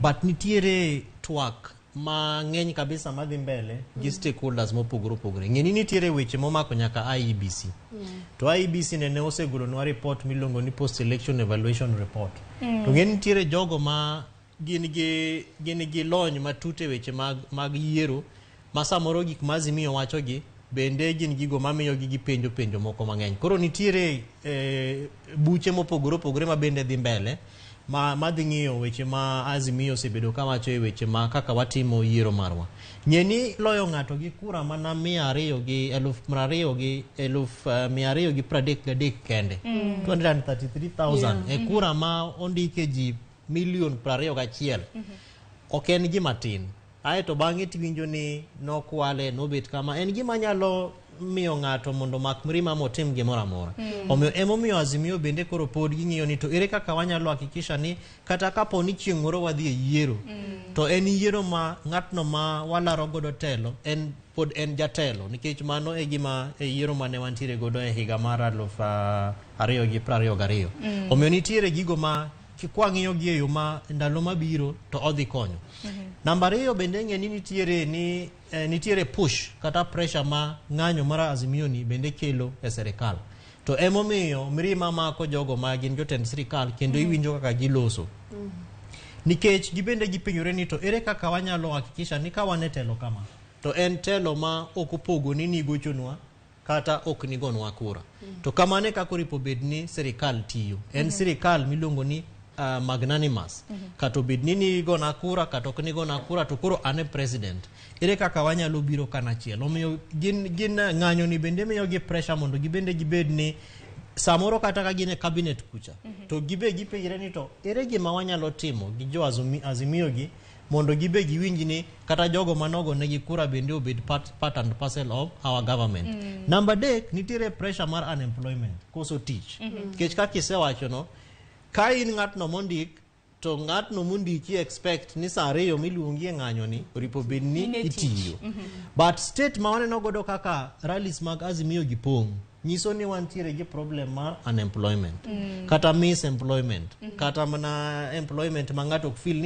But nitiere twak mang'eny kabisa madhi mbele gi stakeholders mopogore opogore. Ng'e ni nitiere weche momako nyaka IEBC. To IEBC nene osegolonwa report miluongo ni post election evaluation report. To ng'e ni nitiere jogo ma gin gi lony matut e weche mag yiero, ma samoro gik ma Azimio wachogi bende gin gigo mamiyo gi gipenjo penjo moko mang'eny. Koro nitiere buche mopogore opogore ma bende dhi mbele ma madhi ng'iyo weche ma Azimio osebedo kawacho e weche ma kaka watimo yiero marwa. Ng'e ni loyo ng'ato gi kura mana 220,000 gi 233,000 kende, 233,000 e kura ma ondike ji milion 21, ok en gima tin. Aeto bang'e tiwinjo ni nokwale, nobet kama, en gima nyalo miyo ng'ato mondo omak mirima motim gimoro amora. Omiyo emomiyo Azimio bende koro pod ging'iyo ni to ere kaka wanyalo hakikisha ni kata kapo ni chieng' moro wadhi e yiero, to en yiero ma ng'atno ma walaro godo telo en pod en jatelo, nikech mano e gima e yiero mane wantiere godo e higa mar 2022. Omiyo nitiere gigo ma kwang'iyo gi e yo ma ndalo mabiro to odhi konyo. Namba ariyo bende, ng'e ni nitiere ni nitiere push kata pressure ma ng'anyo mar Azimio ni bende kelo e sirikal. To emomiyo mirima mako jogo ma gin jotend sirikal kendo iwinjo kaka giloso. Nikech gibende gipenjore ni to ere kaka wanyalo hakikisha ni ka wan e telo kama, to en telo ma ok opogo ni nigochonwa kata ok nigonwa kura. To kamano e kaka oripo bed ni sirikal tiyo. En sirikal miluongo ni magnanimous. Kata obed ni nigona kura kata ok nigona kura, to koro an e president. Ere kaka wanyalo biro kanachiel? Omiyo gin ng'anyo ni bende miyo gi pressure mondo gibende gibed ni samoro kata ka gin e cabinet kucha, to gibe gipenjre ni to ere gima wanyalo timo gi jo Azimio gi mondo gibe giwinj ni kata jogo manogo negi kura bende obed part and parcel of our government. Namba adek, nitiere pressure mar unemployment, koso tich. Nikech kaka isewacho no, ka in ng'atno mondik to ng'atno mondiki expect ni sa 2 miluongi e ng'anyo ni oripo bed ni In e tich. itiyo. But state ma waneno godo kaka rallies mag Azimio gi pong' nyiso ni wantiere gi problem mar unemployment kata misemployment kata mana employment ma ng'ato ok feel ni.